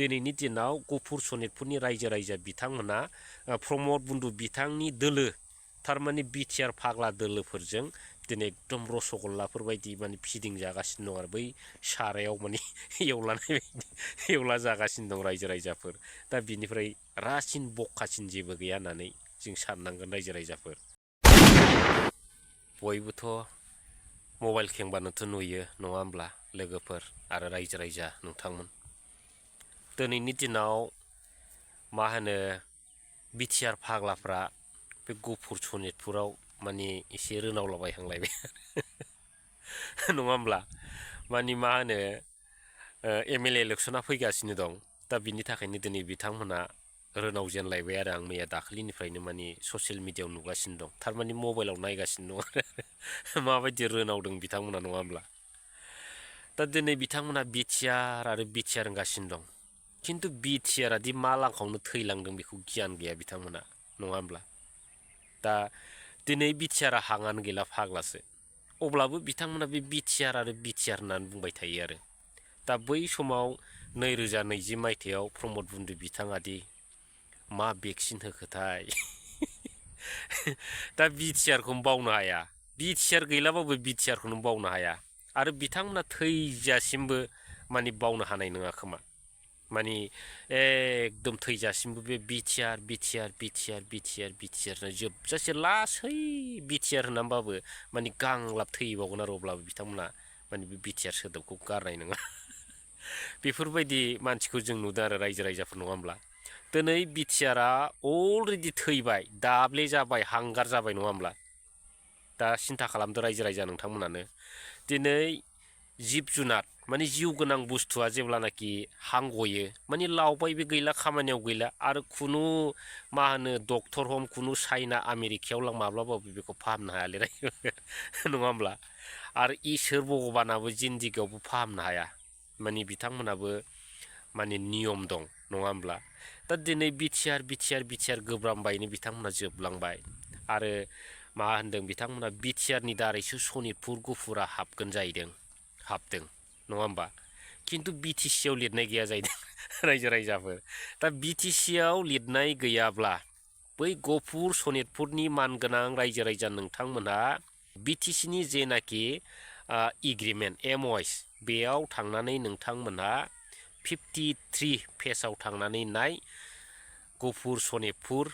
दिनैनि दिनाव गुफुर सनितपुरनि रायजो राजा बिथांमोना प्रमद बन्धु बिथांनि दोलो थारमाने बिटिआर फाग्ला दोलोफोरजों दिनै एकदम रसगल्लाफोर बायदि माने फिदिं जागासिनो दं आरो बै सारायाव माने एवला जागासिनो दं रायजो राजाफोर। दा बिनिफ्राय रासिन बखासिन जेबो गैया होननानै जों साननांगोन रायजो राजाफोर। बयबोथ' मबाइल खेंबानोथ' नुयो नङा होमब्ला लोगोफोर आरो रायजो राजा नोंथांमोन। दिनैनि दिनाव मा होनो बिटिआर फाग्लाफ्रा बे गुफुर सनितपुराव माने एसे रोनावलाबायहांलायबाय नङा होमब्ला माने मा होनो एमएलए इलेक्सना फैगासिनो दं। दा बिनि थाखायनो दिनै बिथांमोना रोनावजेनलायबाय आरो आं मैया दाखालिनिफ्रायनो माने ससियेल मिडियायाव नुगासिनो दं। थारमाने मबाइलाव नायगासिनो दं आरो माबायदि रोनावदों बिथांमोना नङा होमब्ला। दा दिनै बिथांमोना बिटिआर आरो बिटिआर होनगासिनो दं। खिन्थु बिटिआर दि मा लांखावनो थैलांदों बेखौ गियान गैया बिथांमोना नङा होमब्ला। दा दिनै बिटिआरआ हांआनो गैला फाग्लासो। अब्लाबो बिथांमोना बे बिटिआर आरो बिटिआर होननानै बुंबाय थायो आरो। दा बै समाव 2020 मायथाइयाव प्रमद बन्धु बिथाङा दि मा भेक्सिन होखोथाय दा बिटिआरखौनो बावनो हाया। बिटिआर गैलाबाबो बिटिआरखौनो बावनो हाया आरो बिथांमोना थैजासिमबो माने बावनो हानाय नङा खोमा। माने एकदम थैजासिमबो बे BTR BTR BTR BTR BTR जोबजासे लासै बिटिआर होननानैबाबो माने गांलाब थैबावगोन आरो अब्लाबो बिथांमोना माने बे बिटिआर सोदोबखौ गारनाय नङा। बेफोरबायदि मानसिखौ जों नुदों आरो रायजो राजाफोर नङा होमब्ला। दिनै बिटिआरआ अलरेडि थैबाय दाब्ले जाबाय हांगार जाबाय नङा होमब्ला। दा सिन्था खालामदो रायजो राजा नोंथांमोनानो। दिनै जिब जुनार माने जिउ गोनां बुस्थुआ जेब्लानाखि हां गयो माने लावबाय बे गैला खामानियाव गैला आरो खुनु मा होनो डक्टर हम खुनु चाइना आमेरिकायाव लां माब्लाबाबो बेखौ फाहामनो हायालै नङा होमब्ला। आरो इसोर भगबानाबो जिन्दिगियावबो फाहामनो हाया माने बिथांमोनाबो माने नियम दं नङा होमब्ला। दा दिनै बिटिआर बिटिआर बिटिआर गोब्रामबायनो बिथांमोना जोबलांबाय आरो मा होनदों बिथांमोना बिटिआरनि दारैसो सनितपुर गुफुरा हाबगोन जाहैदों हाबदों नङा होमबा। खिन्थु बिटिसिआव लिरनाय गैया जाहैदों रायजो राजाफोर। दा बिटिसिआव लिरनाय गैयाब्ला बै गुफुर सनितपुरनि मानगोनां रायजो राजा नोंथांमोनहा बिटिसिनि जेनाखि एग्रिमेन्ट एमअएस बेयाव थांनानै नोंथांमोनहा 53 पेजाव थांनानै नाय गुफुर सनितपुर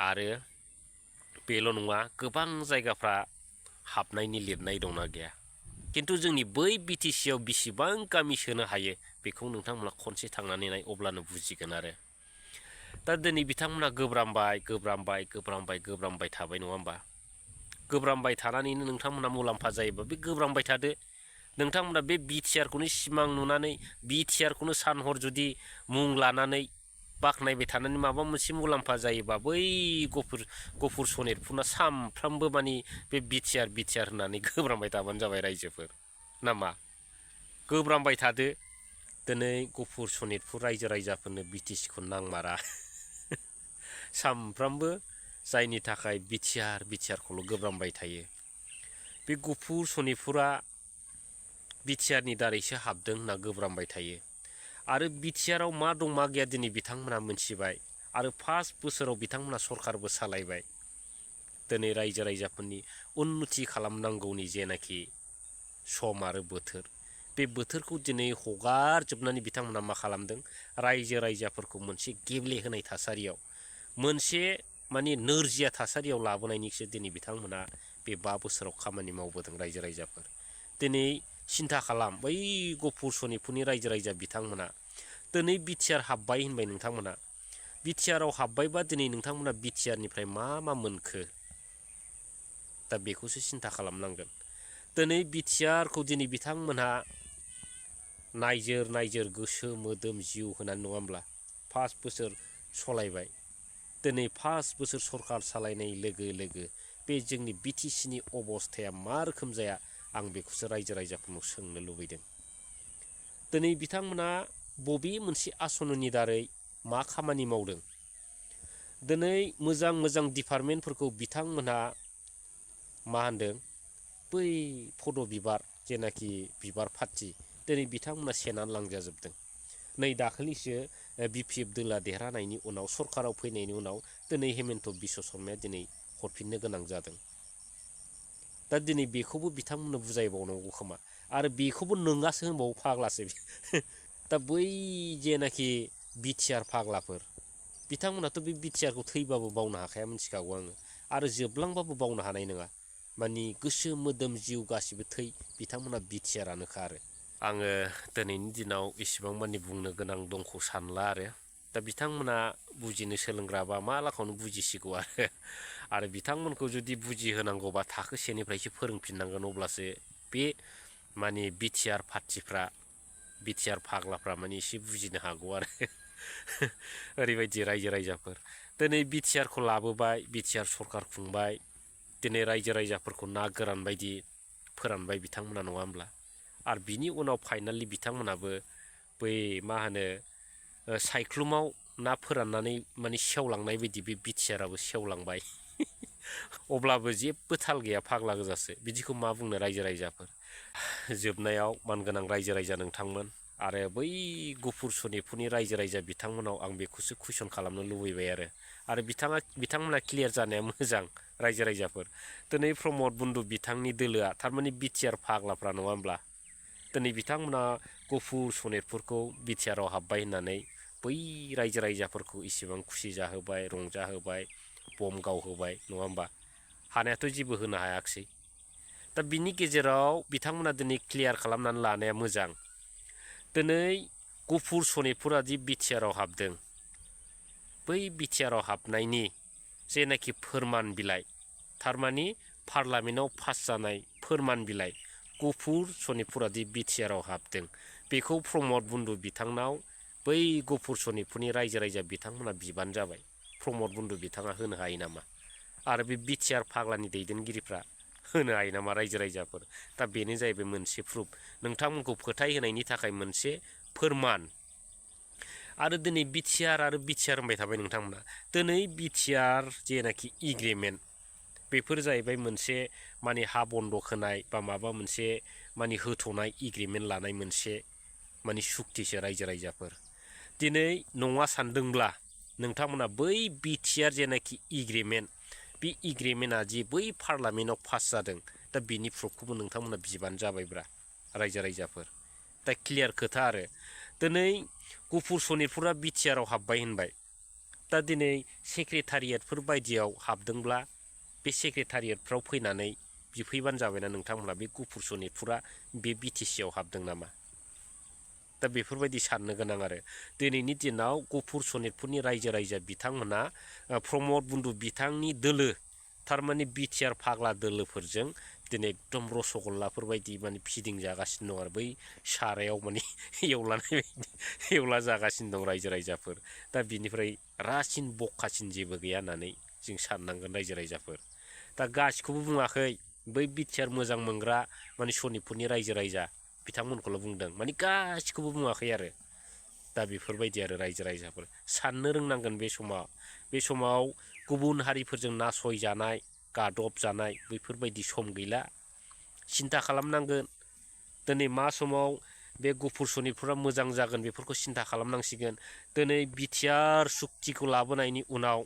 आरो बेल' नङा गोबां जायगाफ्रा हाबनायनि लिरनाय दंना गैया। खिन्थु जोंनि बै बिटिसिआव बेसेबां गामि सोनो हायो बेखौ नोंथांमोना खनसे थांनानै नाय अब्लानो बुजिगोन आरो। दा दिनै बिथांमोना गोब्रामबाय थाबाय नङा होमबा। गोब्रामबाय थानानैनो नोंथांमोना मुलाम्फा जायोबा बे गोब्रामबाय थादो। नोंथांमोना बे बिटिआरखौनो सिमां नुनानै बिटिआरखौनो सानहर जुदि मुं लानानै बाख्नायबाय थानानै माबा मोनसे मुलाम्फा जायोबा बै गुफुर सनितपुरना सामफ्रामबो माने बे बिटिआर होननानै गोब्रामबाय थाबानो जाबाय रायजोफोर नामा। गोब्रामबाय थादो। दिनै गुफुर सनितपुर रायजो राजाफोरनो बिटिसिखौ नांमारा सामफ्रामबो जायनि थाखाय बिटिआरखौल' गोब्रामबाय थायो। बे गुफुर सनितपुरा बिटिआरनि दारैसो हाबदों होनना गोब्रामबाय थायो आरो बिटिआराव मा दं मा गैया दिनै बिथांमोना मोनथिबाय आरो फार्स्ट बोसोराव बिथांमोना सरकारबो सालायबाय। दिनै रायजो राजाफोरनि उन्नति खालामनांगौनि जेनाखि सम आरो बोथोर बे बोथोरखौ दिनै हगारजोबनानै बिथांमोना मा खालामदों रायजो राजाफोरखौ मोनसे गेब्लेहोनाय थासारियाव मोनसे माने नोरजिया थासारियाव लाबोनायनिसो दिनै बिथांमोना बे 5 बोसोराव खामानि मावबोदों रायजो राजाफोर। दिनै सिन्था खालाम बै गुफुर सनितपुरनि रायजो राजा बिथांमोना दिनै बिटिआर हाबबाय होनबाय नोंथांमोना। बिटिआराव हाबबायबा दिनै नोंथांमोना बिटिआरनिफ्राय मा मोनखो दा बेखौसो सिन्था खालामनांगोन। दिनै बिटिआरखौ दिनै बिथांमोनहा नायजोर गोसो मोदोम जिउ होनानै नङा होमब्ला 5 बोसोर सलायबाय। दिनै 5 बोसोर सरकार सालायनाय लोगो लोगो बे जोंनि बिटिसिनि अबस्थाया मा रोखोम जाया आं बेखौसो रायजो राजाफोरनाव सोंनो लुबैदों। दिनै बिथांमोना बबे मोनसे आसननि दारै मा खामानि मावदों। दिनै मोजां डिपार्टमेन्टफोरखौ बिथांमोनहा मा होनदों बै फद' बिबार जेनाखि बिबार पार्टि दिनै बिथांमोना सेनानै लांजाजोबदों। नै दाखालिसो BPF दोला देरहानायनि उनाव सरकाराव फैनायनि उनाव दिनै हेमन्त बिश्व शर्माया दिनै हरफिननो गोनां जादों। दा दिनै बेखौबो बिथांमोननो बुजायबावनांगौ खोमा आरो बेखौबो नोङासो होनबावो फाग्लासो दा बै जेनाखि BTR फाग्लाफोर बिथांमोनाथ' बे BTRखौ थैबाबो बावनो हाखाया मिथिखागौ आङो आरो जोबलांबाबो बावनो हानाय नङा मानि गोसो मोदोम जिउ गासिबो थै बिथांमोना BTRआनोखा आरो आङो दिनैनि दिनाव इसिबां मानि बुंनो गोनां दंखौ सानला दा बिथांमोना बुजिनो सोलोंग्राबा मा लाखावनो बुजिसिगौ आरो बिथांमोनखौ जुदि बुजिहोनांगौबा थाखो सेनिफ्रायसो फोरोंफिननांगोन अब्लासो बे माने BTR पार्टिफ्रा BTR फाग्लाफ्रा माने एसे बुजिनो हागौ आरो ओरैबायदि रायजो राजाफोर दिनै BTRखौ लाबोबाय BTR सरखार खुंबाय दिनै रायजो राजाफोरखौ ना गोरान बायदि फोरानबाय बिथांमोना नङा होमब्ला आरो बिनि उनाव फाइनालि बिथांमोनाबो बै मा होनो सायख्लुमाव ना फोराननानै माने सेवलांनाय बायदि बे BTRआबो सेवलांबाय अब्लाबो जेबो थाल गैया फाग्ला गोजासो बिदिखौ मा बुंनो रायजो राजाफोर जोबनायाव मानगोनां रायजो राजा नोंथांमोन आरो बै गुफुर सनितपुरनि रायजो राजा बिथांमोनाव आं बेखौसो कुइसन खालामनो लुबैबाय आरो बिथांमोना क्लियार जानाया मोजां रायजो राजाफोर दिनै प्रमद बन्दु बिथांनि दोलोआ थारमाने BTR फाग्लाफ्रा नङा होमब्ला दिनै बिथांमोना गुफुर सनितपुरखौ BTRआव हाबबाय होननानै बै रायजो राजाफोरखौ इसेबां खुसि जाहोबाय रंजाहोबाय बम गावहोबाय नङा होमबा हानायाथ' जेबो होनो हायाखिसै दा बिनि गेजेराव बिथांमोना दिनै क्लियार खालामनानै लानाया मोजां दिनै गुफुर सनितपुरा दि BTRआव हाबदों बै BTRआव हाबनायनि जेनाखि फोरमान बिलाइ थारमानि पार्लामेन्टआव पास जानाय फोरमान बिलाइ गुफुर सनितपुरा दि BTRआव हाबदों बेखौ प्रमद बन्दु बिथांनाव बै गुफुर सनितपुरनि रायजो राजा बिथांमोना बिबान जाबाय प्रमद बन्दु बिथाङा होनो हायो नामा आरो बे BTR फाग्लानि दैदेनगिरिफ्रा होनो हायो नामा रायजो राजाफोर दा बेनो जाहैबाय मोनसे प्रुफ नोंथांमोनखौ फोथायहोनायनि थाखाय मोनसे फोरमान आरो दिनै BTR होनबाय थाबाय नोंथांमोना दिनै BTR जेनाखि एग्रिमेन्ट बेफोर जाहैबाय मोनसे माने हा बन्दक होनाय बा माबा मोनसे माने होथ'नाय एग्रिमेन्ट लानाय मोनसे माने सुक्तिसो रायजो राजाफोर दिनै नङा सानदोंब्ला नोंथांमोना बै BTR जेनाखि एग्रिमेन्ट बे एग्रिमेन्टआ जि बै पार्लामेन्टआव पास जादों दा बेनि प्रुफखौबो नोंथांमोना बिबान जाबायब्रा रायजो राजाफोर दा क्लियार खोथा आरो दिनै गुफुर सनितपुरा BTRआव हाबबाय होनबाय दा दिनै सेक्रेटारियेटफोर बायदियाव हाबदोंब्ला बे सेक्रेटारियेटफ्राव फैनानै बिफैबानो जाबायना नोंथांमोना बे गुफुर सनितपुरा बे BTCआव हाबदों नामा दा बेफोरबायदि साननो गोनां आरो दिनैनि दिनाव गुफुर सनितपुरनि रायजो राजा बिथांमोना प्रमद बन्दु बिथांनि दोलो थारमाने BTR फाग्ला दोलोफोरजों दिनै एकदम रसगल्लाफोर बायदि माने फिदिंजागासिनो दं आरो बै सारायाव माने एवला जागासिनो दं रायजो राजाफोर दा बिनिफ्राय रासिन बखासिन जेबो गैया होननानै जों साननांगोन रायजो राजाफोर दा गासिखौबो बुङाखै बै BTR मोजां मोनग्रा माने सनितपुरनि रायजो राजा बिथांमोनखौल' बुंदों माने गासिखौबो बुङाखै आरो दा बेफोरबायदि आरो रायजो राजाफोर साननो रोंनांगोन बे समाव गुबुन हारिफोरजों नासयजानाय गादब जानाय बैफोरबायदि सम गैला सिन्था खालामनांगोन दिनै मा समाव बे गुफुर सनितपुरा मोजां जागोन बेफोरखौ सिन्था खालामनांसिगोन दिनै BTR सुक्तिखौ लाबोनायनि उनाव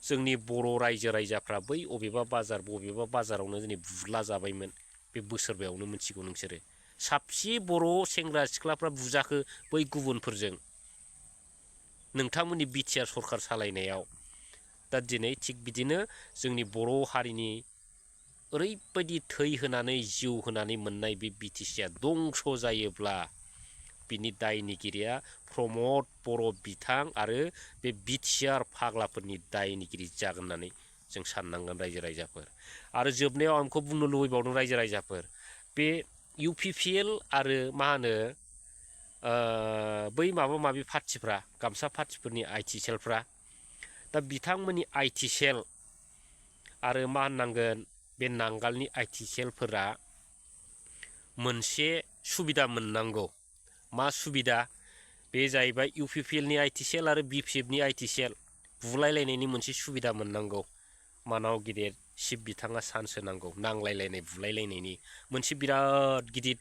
जोंनि बर' रायजो राजाफ्रा बै बबेबा बाजारावनो दिनै बुला जाबायमोन बे बोसोरबायावनो मिथिगौ नोंसोरो साबसे बर' सेंग्रा सिख्लाफ्रा बुजाखो बै गुबुनफोरजों नोंथांमोननि BTR सरखार सालायनायाव दा दिनै थिग बिदिनो जोंनि बर' हारिनि ओरैबायदि थै होनानै जिउ होनानै मोननाय बे BTCआ दंस' जायोब्ला बिनि दायनिगिरिया प्रमद बर' बिथां आरो बे BTR फाग्लाफोरनि दायनिगिरि जागोन होननानै जों साननांगोन रायजो राजाफोर आरो जोबनायाव आंखौ बुंनो लुबैबावदों रायजो राजाफोर बे UPPL आरो मा होनो बै माबा माबि पार्टिफ्रा गामसा पार्टिफोरनि IT सेलफ्रा दा बिथांमोननि IT सेल आरो मा होननांगोन बे नांगालनि IT सेलफोरा मोनसे सुबिदा मोननांगौ मा सुबिदा बे जाहैबाय UPPLनि IT सेल आरो BPFनि IT सेल बुलायलायनायनि मोनसे सुबिदा मोननांगौ मानाव गिदिर शिब बिथाङा चान्स होनांगौ नांलायलायनाय बुलायलायनायनि मोनसे बिराद गिदिर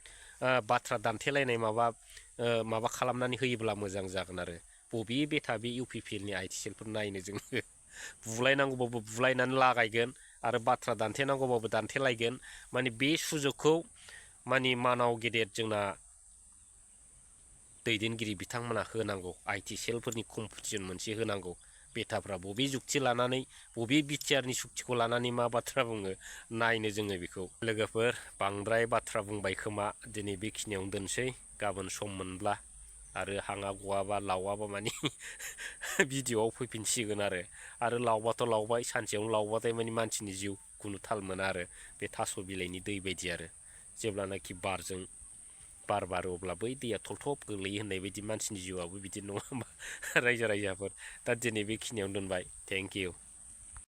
बाथ्रा दान्थेलायनाय माबा माबा खालामनानै होयोब्ला मोजां जागोन आरो बबे बेथा बे UPPLनि आइटिसेलफोर नायनो जोङो बुलायनांगौबाबो बुलायनानै लागायगोन आरो बाथ्रा दान्थेनांगौबाबो दान्थेलायगोन माने बे सुजुगखौ माने मानाव गेदेर जोंना दैदेनगिरि बिथांमोना होनांगौ आइटिसेलफोरनि कम्पिटिसन मोनसे होनांगौ बेथाफ्रा बबे जुक्ति लानानै बबे BTRनि सुक्तिखौ लानानै मा बाथ्रा बुङो नायनो जोङो बेखौ लोगोफोर बांद्राय बाथ्रा बुंबाय खोमा दिनै बेखिनियावनो दोनसै गाबोन सम मोनब्ला आरो हाङा गवाबा लावाबा मानि भिडिअ'आव फैफिनसिगोन आरो लावबाथ' लावबाय सानसेयावनो लावबाथाय मानि मानसिनि जिउ खुनु थाल मोना आरो बे थास' बिलाइनि दै बायदि आरो जेब्लानाखि बारजों बार बारो अब्ला बै दैया थलथब गोग्लैयो होननाय बायदि मानसिनि जिउआबो बिदि नङा होमबा रायजो राजाफोर दा दिनै बेखिनियावनो दोनबाय थेंक इउ